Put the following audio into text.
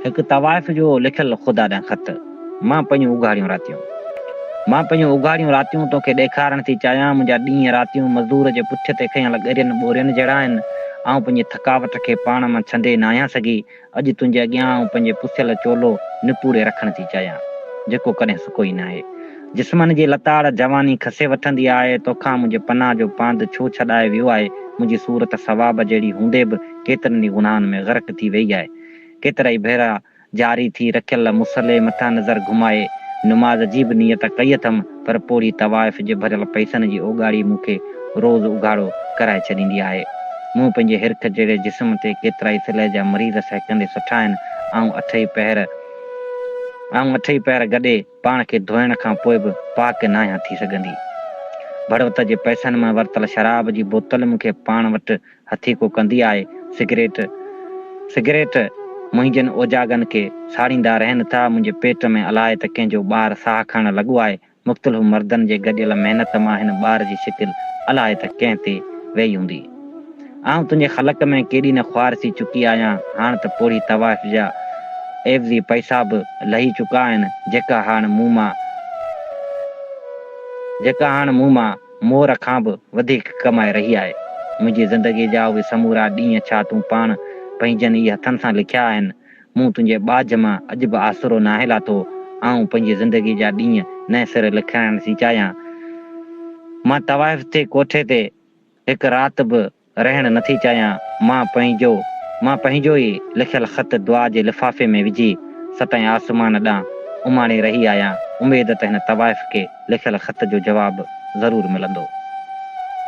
هڪ طوائف جو لکيل خدا ڏانهن خط. مان پنهنجون اگهاڙيون راتيون. مان پنهنجون اگهاڙيون راتيون توکي ڏيکارڻ ٿي چاهيان. منهنجا ڏينهن راتيون مزدور جي پٺ تي کنيل ڳرين ٻورين جهڙا آهن. آئون پنهنجي ٿڪاوٽ کي پاڻ مان ڇنڊي ناهيان سگهي. اڄ تنهنجي اڳيان آئون پنهنجي پسيل چولو نپوڙي رکڻ ٿي چاهيان، جيڪو ڪڏهن سڪو ئي ناهي. جسمن جي لتاڙ جواني کسي وٺندي آهي. توکان منهنجي پناهه جو پانڌ ڇو ڇڏائي ويو آهي؟ منهنجي صورت ثواب جهڙي هوندي به ڪيترن ئي گناهن ۾ غرق ٿي ويئي آهي. ڪيترائي ڀيرا جاري ٿي رکيل مصلي مٿان نظر گهمائي نماز جي به نيت ڪئي اٿم، پر پوڙهي طوائف جي ڀريل پئسن جي اوڳاڙي مون کي روز اگهاڙو ڪرائي ڇڏيندي آهي. مون پنهنجي هرک جهڙي جسم تي ڪيترائي سلهه جا مريض سهڪندي سٺا آهن. آئون اٺئي پهر آئون اٺئي پهر گڏي پاڻ کي ڌوئڻ کان پوء به پاڪ ناهيان ٿي سگهندي. ڀڙوت جي پئسن مان ورتل شراب جي بوتل مون کي پاڻ وٽ هٿيڪو ڪندي آهي. سگريٽ سگريٽ منهنجن اوجاڳن کي ساڙيندا رهن ٿا. منهنجي پيٽ ۾ الائي ته ڪنهن جو ٻار ساهه کڻڻ لڳو آهي. مختلف مردن جي گڏيل محنت مان هن ٻار جي شڪل الائي ته ڪنهن تي ويئي هوندي. آئون تنهنجي خلق ۾ ڪيڏي نه خوار ٿي چڪي آهيان. هاڻ ته پوڙهي طوائف جا عيوضي پئسا به لهي چڪا آهن، جيڪا هاڻ مون مان جيڪا هاڻ مون مان مور کان به وڌيڪ ڪمائي رهي آهي. منهنجي زندگيء جا اهي سمورا ڏينهن ڇا تون پاڻ پنهنجن ئي هٿن سان لکيا آهن؟ مون تنهنجي ٻاجهه مان اڄ به آسرو ناهي لاٿو. آئون پنهنجي زندگيء جا ڏينهن نئين سر لکرائڻ ٿي چاهيان. مان طوائف ٿي ڪوٺي تي هڪ رات به رهڻ نٿي چاهيان. مان پنهنجو مان پنهنجو ئي لکيل خط دعا جي لفافي ۾ وجهي ستئين آسمان ڏانهن اماڻي رهي آهيان. اميد ته هن طوائف کي لکيل خط جو جواب ضرور ملندو.